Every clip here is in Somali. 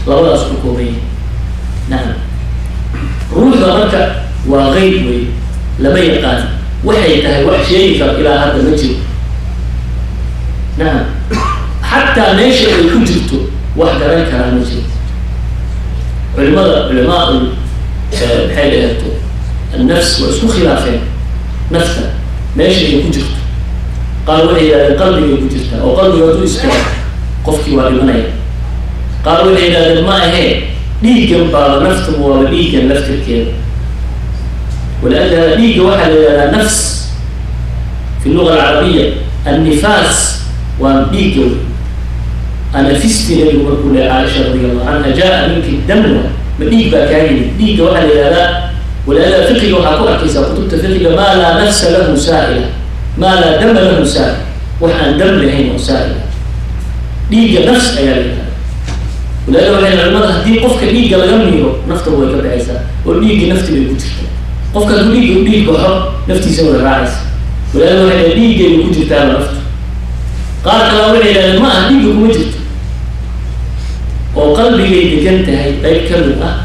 Labadaas ku kooban yahay. Nacam, ruuxda marka waa qeyb wey, lama yaqaan waxay tahay, wax sheegi karo ilaa hadda ma jiro. Nacam, xataa meesha ay ku jirto wax garan karaa ma jiro. Culimada, culamaa maxay dhahato annafs, waa isku khilaafeen nafta meesha ay ku jirto. Qaar waxay yidhahdeen qalbigay ku jirtaa, oo qalbiga hadduu istaago qofkii waa dhimanaya. Qaar waxay yidhahdeen ma ahee, dhiiggan baaba nafta, waaba dhiiggan laftirkeeda. Waliajli hada dhiigga waxaa la yidhahdaa nafs fi luga alcarabiya. Annifaas waa dhiigga wey. Anafisti nabigu markuu leey Caaisha radi allahu canha, jaa minki dam, ma dhiig baa kaa yimid? Dhiigga waxaa la yidhahdaa. Waliada fiqiga waxaa ku arkaysaa kutubta fiqiga maa laa nafsa lahu saa'ila, maa laa dama lahu saa'il, wax aan dam lahayn oo saa'ila, dhiigga nafs ayaa la yidhahdaa. Waliada waxay culimada, haddii qofka dhiigga laga miiro, nafta way ka baxaysaa, oo dhiiggii nafti bay ku jirtaa. Qofka hadduu dhiigga u dhiig baxo, naftiisa way raacaysa. Waliada waxay dhahen dhiiggay ku jirtaaba naftu. Qaar kale waxay yidhahdeen ma aha, dhiigga kuma jirto oo qalbigay degan tahay qayb ka mid ah,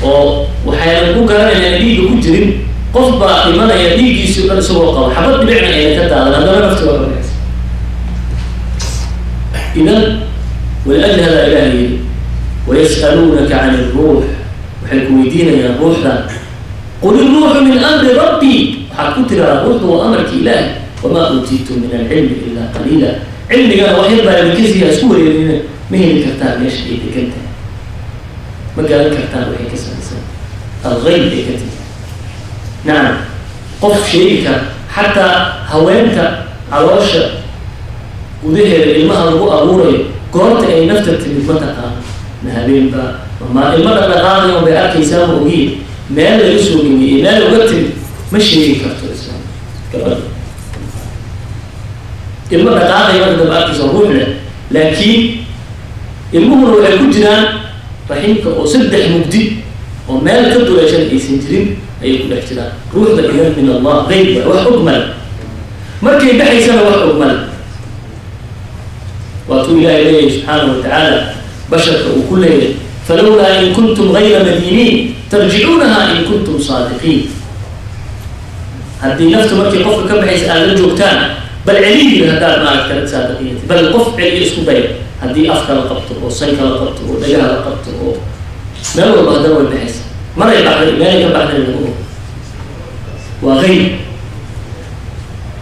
oo waxaynan ku garanaynaa dhiigga ku jirin. Qof baa dhimanaya dhiiggiisi o dhan isagoo qabo, xabad dhibicna ayna ka daadan, haddana nafti waa ka baxaysa. Idan waliajli hada ilaah yidhi: wayas'aluunaka can iruux, waxay ku weydiinayaan ruuxdan. Qul iruuxu min amri rabbii, waxaad ku tiradaa ruuxdu waa amarki ilaahi. Wamaa uutiitum min alcilmi ilaa qaliila, cilmigana wax yar baa idinka siiya. Isku wareerina, ma heli kartaan meesha ay degan tahay, ma garan kartaan waxay ka samaysan, algayb ay ka timi. Nacam, qof sheegi kara, xataa haweenta caloosha gudaheeda ilmaha lagu abuurayo, goorta ay nafta timid ma taqaano. Ma habeenba ma ilmo dhaqdhaqaaqaya un bay arkaysaa, ma ogiin meel laga soo geliyey, meel uga timid ma sheegi karto. Islaam gabadha ilmo dhaqaaqaya marka dambe arkaysa, ruux leh, laakiin ilmuhuna waxay ku jiraan raximka oo saddex mugdi oo meel ka duleeshan aysan jirin ayay ku dhex jiraan. Ruuxda idan min Allah, gayb waay, wax og male. Markay baxaysana wax og male. Waatuu Ilaahay leeyahay subxaanahu watacaala, basharka uu ku leeyahay: falawlaa in kuntum gayra madiiniin tarjicuunaha in kuntum saadiqiin. Haddii naftu markii qofka ka baxaysa aada la joogtaan, bal celiyi haddaad maaragta saadiqiinti, bal qof celiyo isku daya. Haddii afka la qabto oo sanka la qabto oo dhagaha la qabto oo meel walba, haddana way baxaysa. Maray baxday, meelay ka baxday lagu og, waa gayb.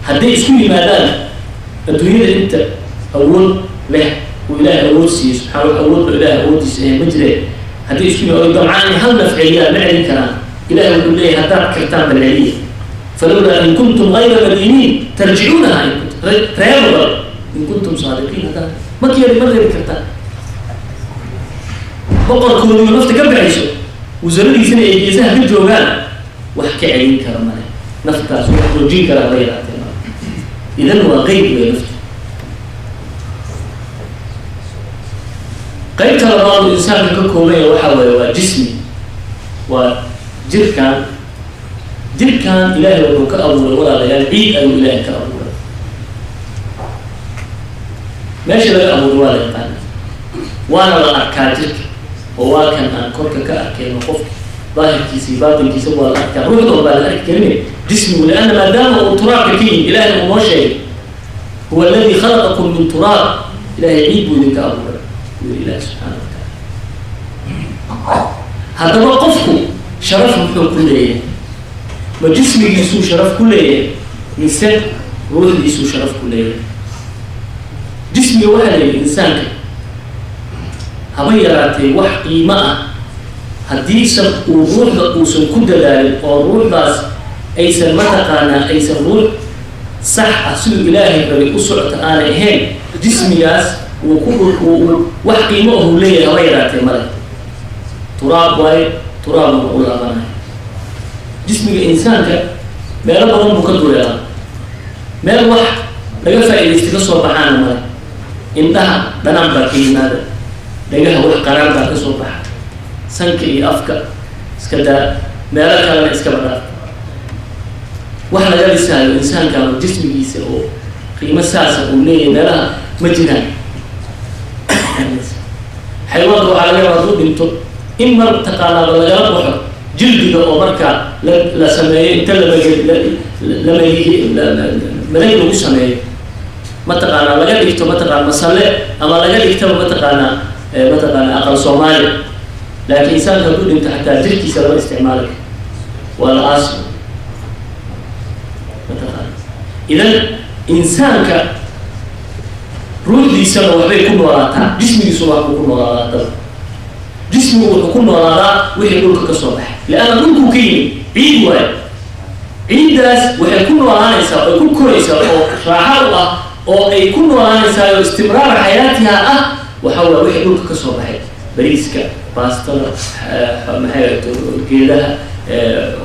Hadday isku yimaadaan adduunyada inta awood leh uu Ilaahay awood siiyey subxana wa, awood ba Ilahay awooddiisa ahayn ma jireen. Haddii isku yimaado oy damcaan in hal naf celiyaan, ma celin karaan. Ilahay wuxuu leeyahay: haddaad kartaan, bal celiya. Falawlaa in kuntum gayra madiiniin tarjicuunaha in kuntum, reebaba in kuntum saadiqiin. Haddaad markeedi ma reebi kartaan, boqorkoodiiba nafta ka baxayso, wasaradiisina ay geesaha ka joogaan, wax ka celin kara male naftaas, wax joojin kara haba yaraatee male. Idan waa qeyb wey naftu. Qaybta labaad uu insaanka ka kooban yahay waxaa weeye waa jismi, waa jirkan. Jirkan Ilaahay wuxuu ka abuuray, walaalayaal, ciid ayuu Ilaahay ka abuuray. Meesha laga abuuray waa la yaqaana, waana la arkaa jirka, oo waa kan aan korka ka arkayno. Qofka daahirkiisa iyo baatinkiisa waa la arkaa, ruuxda baa la arki karin, jismigu, lianna maadaama uu turaabka ka yimid, Ilahay uu noo sheegay: huwa aladi khalaqakum min turaab. Ilahay ciid buu idinka abuuray, buu yidhi Ilahi subxaana wa taala. Haddaba qofku sharaf muxuu ku leeyahay? Ma jismigiisuu sharaf ku leeyahay mise ruuxdiisuu sharaf ku leeyahay? Jismiga waxaa la yidhi insaanka haba yaraatee wax qiimo ah haddiisan uu ruuxda uusan ku dadaalin, oo ruuxdaas aysan mataqaanaa aysan ruux sax ah siduu Ilaahay rabay u socota aanay ahayn, jismigaas uu ku uu wax qiimo ahuu leeyahay haba yaraatee male. Turaab waaye, turaabuna u laabanaya. Jismiga insaanka meelo badan buu ka duleelaa, meel wax laga faa'idaystay ka soo baxaana male. Indhaha dhanaan baa ka yimaada, dhagaha wax qaraar baa ka soo baxa, sanka iyo afka iska daa, meelo kalena iskaba dhaaf. Wax laga dhisaayo insaanka ama jismigiisa oo qiimo saasa uu leeyahay meelaha ma jiraan. Xayawaanka waxaa laga yaaba hadduu dhinto in mar taqaanaaba lagala baxo jildiga oo markaa la sameeyo, inta madag lagu sameeyo, mataqaanaa, laga dhigto, mataqaana, masalle ama laga dhigtaba, mataqaanaa aqal Soomaali. Laakiin insaanka hadduu dhinto, xataa jirkiisa lama isticmaali karo, waa la aasi, mataqaana. Idan insaanka ruuxdiisana waxbay ku noolaataa, jismigiisuna waxbuu ku noolaadaa. Daba jismigu wuxuu ku noolaadaa wixii dhulka ka soo baxay, lianna dhulkuu ka yimid, ciid waayo. Ciiddaas waxay ku noolaanaysaa oo ku koraysaa oo raaxo u ah oo ay ku noolaanaysaa oo istimraar xayaatiha ah waxa waye wixii dhulka ka soo baxay: bariiska, baastada, maxay, geedaha,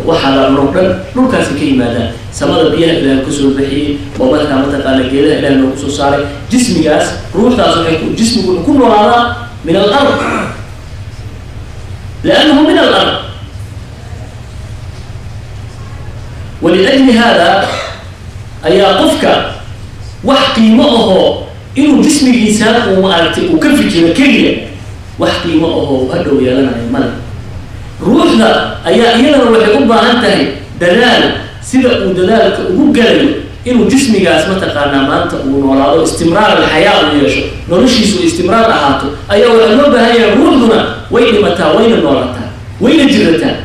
waxa la cuno dhan dhulkaasi ka yimaadaan. Samada biyaha Ilaah kasoo bixiyey oo markaa, mataqaana, geedaha Ilaah noogu soo saaray. Jismigaas, ruuxdaas waxay ku, jismigu wuxuu ku noolaadaa min alard, liannahu min alard. Waliajli hada ayaa qofka wax qiimo ahoo inuu jismigiisa uu maaragtay uu ka fikiro keliya, wax qiimo ahoo hadhow yeelanayo male. Ruuxda ayaa iyadana waxay u baahan tahay dadaal. Sida uu dadaalka ugu galayo inuu jismigaas, mataqaanaa, maanta uu noolaado, istimraar alxayaa uu yeesho, noloshiisu istimraar ahaato, ayaa waxaa loo baahan yahay. Ruuxduna way dhimataa, wayna noolaataa, wayna jirataa.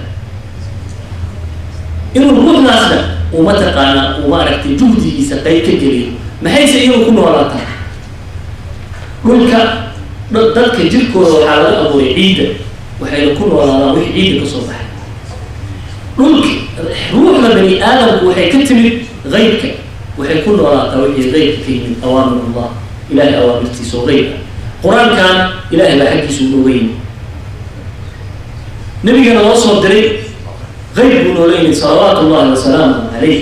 Inuu ruuxdaasna uu, mataqaanaa, uu maaragtay juhdigiisa qayb ka geliyo. Maxayse iyadu ku noolaataa? Dhulka. Dadka jirkooda waxaa laga abuuray ciidda, waxayna ku noolaadaan wixii ciidda kasoo baxay dhulka. Ruuxda bani aadamku waxay ka timid qeybka, waxay ku noolaataa wixii qeybka ka yimid, awaamir Allah, Ilahay awaamirtiisa oo qeyb ah. Qur-aankan Ilahay baa xaggiisa unooga yimid, nabigana loo soo diray qeyb buu noola yimid, salawaatu llahi wasalaamuhu calayh.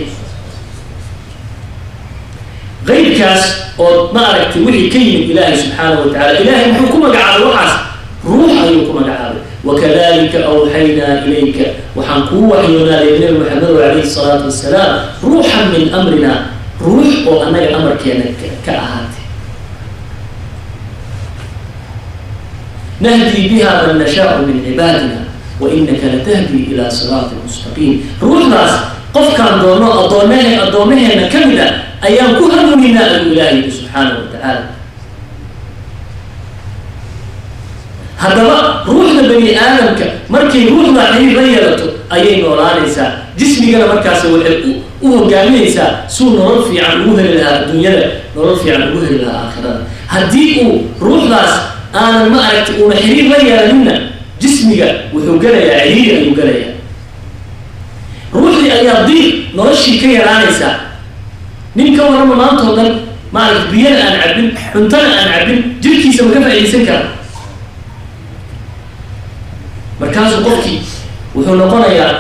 Qeybkaas oo ma aragtay wixii ka yimid Ilaahay subxaanahu wa tacala, Ilahay muxuu ku magacaabay waxaas? Ruux ayuu ku magacaabay. Wakadalika awxaynaa ilayka, waxaan kuu waxyoonaalay, Nabi Maxamedo calayhi salaatu wasalaam, ruuxan min amrina, ruux oo annaga amarkeena ka ahaatay, nahdii biha man nashaau min cibaadina wa inaka latahdi ilaa siraatin mustaqiim. Ruuxdaas qofkaan doonno addoomaheena ka mid ah ayaan ku hanuuninaa, ayuu Ilahay yidhi subxaanahu wa tacaala. Haddaba ruuxda bani aadamka markay ruuxda xiriir la yeelato ayay noolaanaysaa. Jismigana markaasi waxay u hogaaminaysaa suu nolol fiican ugu heli lahaa adduunyada, nolol fiican ugu heli lahaa aakhirada. Haddii uu ruuxdaas aanan, ma aragti, uuna xiriir la yeelaninna, jismiga wuxuu gelayaa ciriiri ayuu gelayaa. Ruuxdii ayaa diiq noloshii ka yaraanaysaa. Nin ka warrama maantao dhan, maaragta, biyana aan cabbin, cuntana aan cabbin, jirkiisa ma ka faa'iidaysan kara? Markaasuu qofkii wuxuu noqonayaa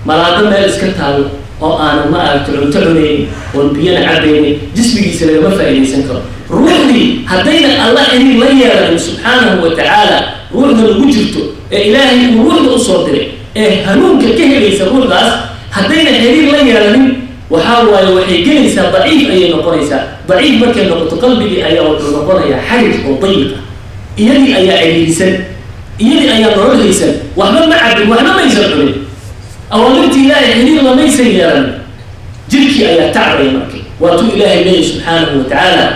malaado meel iska taalo oo aanan, ma aragto, cunto cunaynin oon biyana cabaynin. Jismigiisa lagama faa'iidaysan karo. Ruuxdii haddayna Alla xiriir la yeelanin subxaanahu wa tacaala, ruuxda lagu jirto ee Ilaahay uu ruuxda usoo diray ee hanuunka ka helaysa, ruuxdaas haddayna xiriir la yeelanin, waxaa waaye waxay gelaysaa daciif ayay noqonaysaa. Daciif markay noqoto, qalbigii ayaa wuxuu noqonayaa xarig oo dayiq ah. Iyadii ayaa ciriirisan, iyadii ayaa nolol haysan. Waxba ma cabin, waxba maysan cunin, awaamirtii Ilaahay xiriir lamaysan yeelan, jirkii ayaa tacbaya. Markay waatuu Ilaahay leeyahy subxaanahu wa tacaala: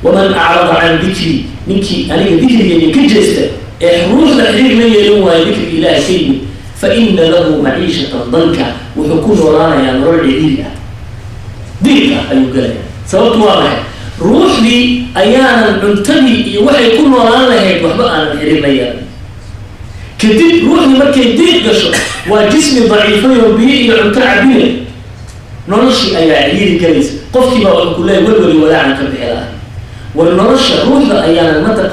waman acrada can dikrii, ninkii aniga dikrigayga ka jeesta ee ruuxda xiriir la yeelan waayo dikriga Ilaahay ka yimid, fa ina lahu maciishatan danka, wuxuu ku noolaanayaa nolol ciriiri ah, diiq ah ayuu gelayaa. Sababtu waa maxay? Ruuxdii ayaanan cuntadii iyo waxay ku noolaan lahayd waxba aanan xiriir la yeelan. Kadib ruuxdii markay diiq gasho, waa jismi daciifay oo biyo iyo cunto cabine, noloshii ayaa ciriiri galaysa. Qofkii baa wuxuu ku leeyahy welweli walaacan ka bixi lahay. War nolosha ruuxda ayaanan mataqa